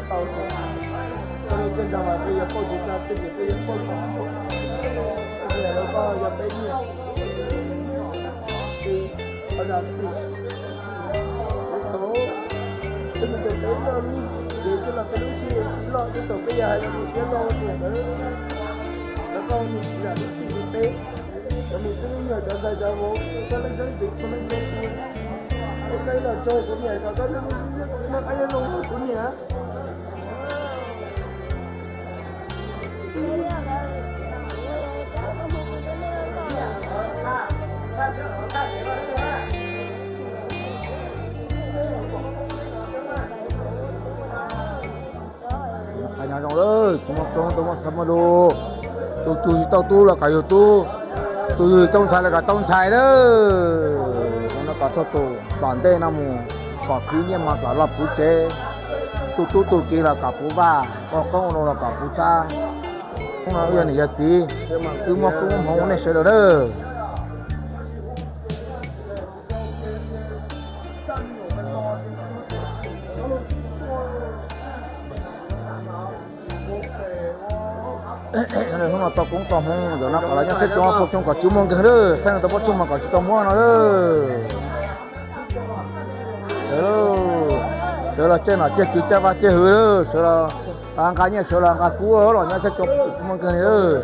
Tau ces koj li tej nrog mas peb yuav pauj tus txaj twg ces peb yuav pauj tau. Tab sis lawv koj yog peb nyiaj, qhov zam txim, thaum peb mus tus peb loj lub cev coj los peb lub sij tsis loj, ib thaum peb yog hais lus siab loj tias lawv, lawv koj mus tsis zam lub txim rau peb. Cov niam tub lub nyuag cov ntxhais cov vauv, koj lub xeeb ntxwv koj lub npe, koj ib los tso kuv niam kom koj lub npe, koj qab nyob zoo kuv niam. Qab nyob zoo lawm, tsis muaj ploog, tsis muaj xav muaj lus, tus tug tsis tau tub los kom yug tub, tus yug tau ntxhais los kom tau ntxhais lawm. No kom txhua tus tom ntej no mus kom khwv nyiaj mos kom los puv tsev, tu tub tu kiv los kom puv vaj, ua qoob ua loo los kom puv txhab. Hnub no wb yog niam yog txiv, wb muab koob muab hmoov rau nej sawv daws lawm. Hnub no tau koob tau hmoov, zaum no kom los nyob teb tsoom phooj ywg kom tsis muaj nkeeg lawm, thaij tau pob tshuaj mas kom tsis tau muab no lawm. Sawv los caij nom caij tswv, caij vaj caij hwv lawm, sawv los nqa nyiaj, sawv los nqa kub los nyob teb tsoom phooj ywg li lawm.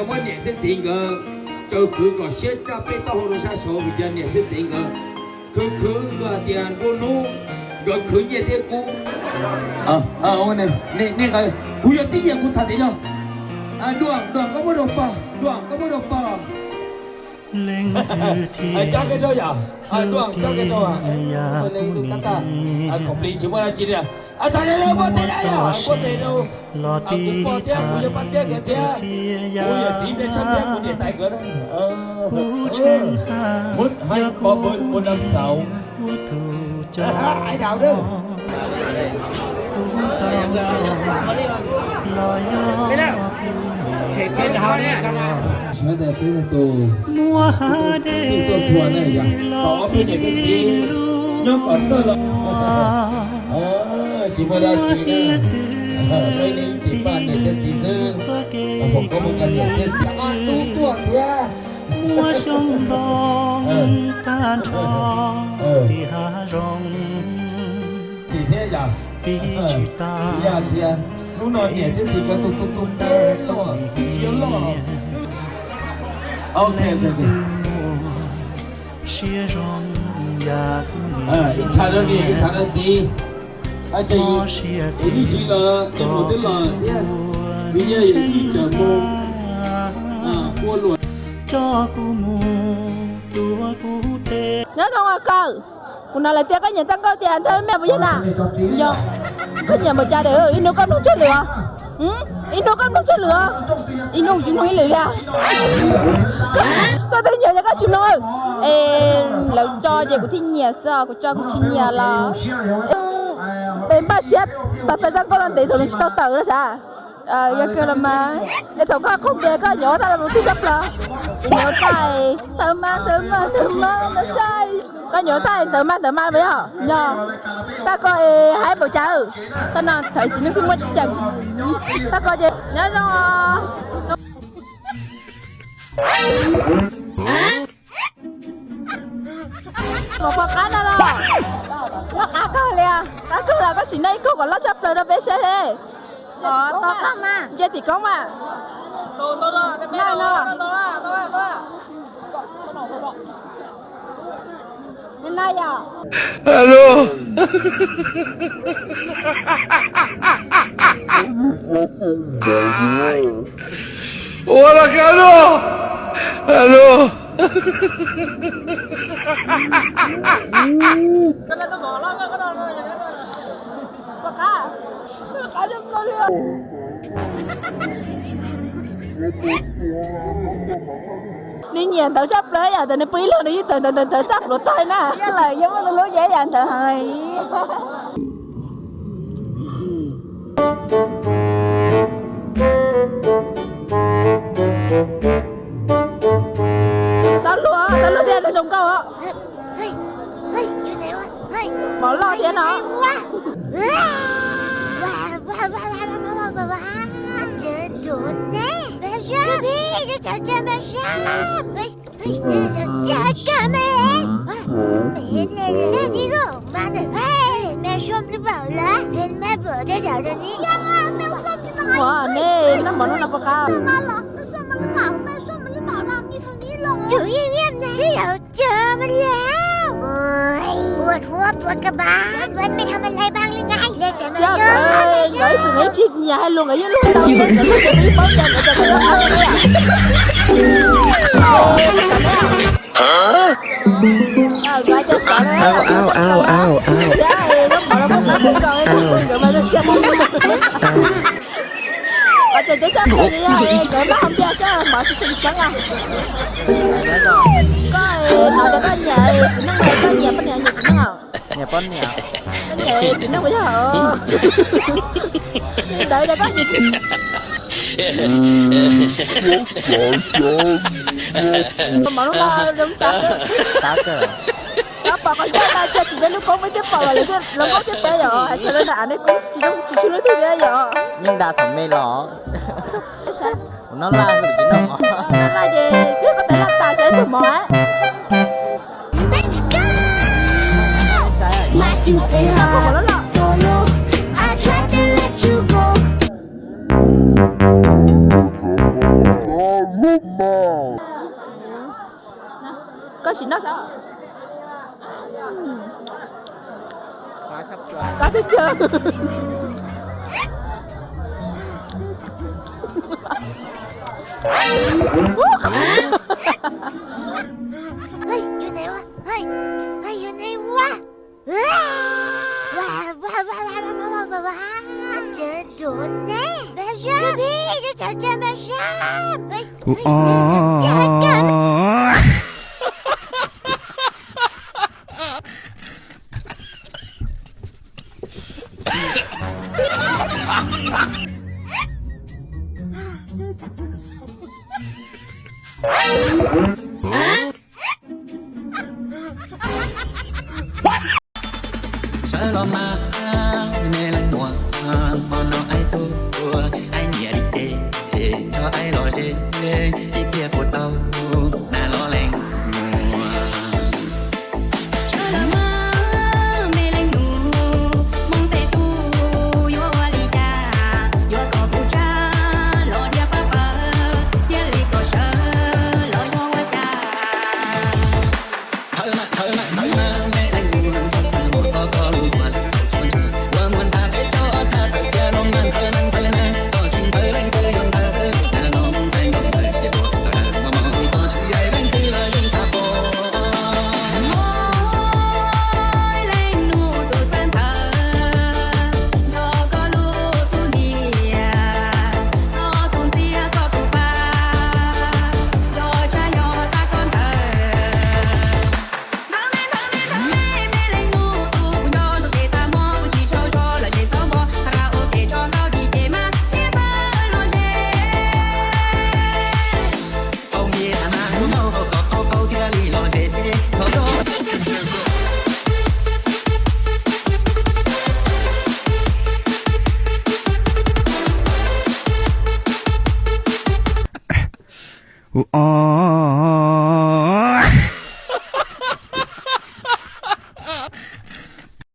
Muab niam thiab txiv nkawd tsaws kwv kom siab caj peb taub hau rau sab saud vim yog niam thiab txiv nkawd khwv khwv luag hais tias nruab hnub nkawd khwv nyiaj thiab kub. Kuv yog tib yam kuv tham tias no. Duam, Duam koj muab rau pog, Duam koj muab rau pog. Leej twg thiaj cab kev rau yom? Duam cab kev rau. Khom plig tsis muaj dab tsi li. Tham li muaj tes yom, muaj tes rau. Kuv pog thiab kuv yawg Paj Txiab nkawd thiab kuv yawm txiv Npliaj Tsheej thiab kuv niam tais nkawd na. Mub haib pov pawg muaj nab xauv. Sawv daws txhua tus txij tuaj txhua na yom, kom ob peb niam peb txiv nyob kom txawj los. Tsis muaj dab tsi na, peb leej tim paj niam peb txiv xwb, foom koob mus rau niam thiab txiv. Tub tuaj thiab. Muaj xyoob ntoo tag nrho tim hav zoov, tim thiab yom, tim tsis tas. Yog tias hnub no niam thiab txiv nkawd tu tu tu teb los twb tsis yuav loj. Ok, ok, ok. Siab zoo yam kuv niam, ib tshav rau niam ib tshav rau txiv. Mob siab twb ib tsis los ces mus twb los thiab, vim yog yus ib cawm mus ua luam. Coj kuv mus tua kuv tes. Nyob zoo os kawg, kuv hnov lawv tias koj nyiam txaj nkauj tias nthawj mej puas yog na? Yog. Koj nyiam npaum cas lawm? Ib hnub koj mloog tsawg lwm os? Ib hnub koj mloog tsawg lwm os? Ib hnub tsis mloog ib lwm li. Koj twb nyiam ces koj tsis mloog. Es lawv tso ces kuv thiaj nyiam xwb os, kuv tso kuv tsis nyiam los. Es npaj siab tos txaj nkauj los ntev thaum nws tsis tau tawm no sav. Yog kawg los mas, es thaum koj qaug npias koj nyiam ua txaj los mus txij tshaj plaws. Kuv nyiam ua txaj, ntawd mas ntawd mas ntawd mas ntawd txaj. Koj nyiam ua txaj ntawd mas ntawd mas puas yog? Yog. Txaj koj es haib npaum cas? Txaj no thaum txiv neej twb muaj ceem. Txaj koj ces nyob zoo os. Mus pom qab no los. Loj qab kawg li, qab kawg los koj sim noj ib kawm kom loj tshaj plaws rau peb saib. Ntsia tim koob mas. Alo. Ua los alo. Alo. Nws nyiam ntawv tshaj plaws yam ntawd, nws pw ib leeg nws yeej ntawv ntawv ntawv ntawv txaj pluav tag na. Yog lawm, yog muaj tus hlub nyiam yam ntawd heev. Txhob luag, txhob luag thiab, nws zoo nkauj os. Mov loj thiab no. Ua nej noj mov no no puas qab? Nkawd tsis nyiam hais lus, nkawd yeej lub tau xwb, nkawd lub cev ib paub cas nkawd tsis paub. Nkawd cov sov na, nkawd cov sov na, thiab lub mov los muaj qab kawg nkaus, nkawd mas zoo siab. Qhov tseem ceeb tshaj plaws yog nkawd noj hauv npias xwb, mov tsis tseem ceeb os. Koj hnov tias koj nyiam txiv neej, koj nyiam poj niam nyiam txiv neej os? Nyiam poj niam. Koj nyiam txiv neej puas yog? Li ntawd tias koj nyiam txiv Mov lub no zoo tas. Koj pom qhov ncauj tag kiag tim peb lub koob peb twb pom lawm, lawv koob thiab peb yom, hais txog lawv ntawm av nej koob tsis zoo tsis tshwj lub twg thiab yom. Yeej da thaum me los. Kuv noj laj, kuv noj laj ces twb koj tais laj tas saib txog mov. Koj sim noj saib. Qab teb chaws. Sawv los mas me leej muam, hmo no aib tuaj, aib nyiam li ces tso aib los ze, ib pliag puas tau nas los leej muam. Sawv los mas me leej nus, hmoob tej tub yuav ua li cas, yuav kom kuv tsa los diav pab pawg, thiaj li kom sawv los yuav ua cas.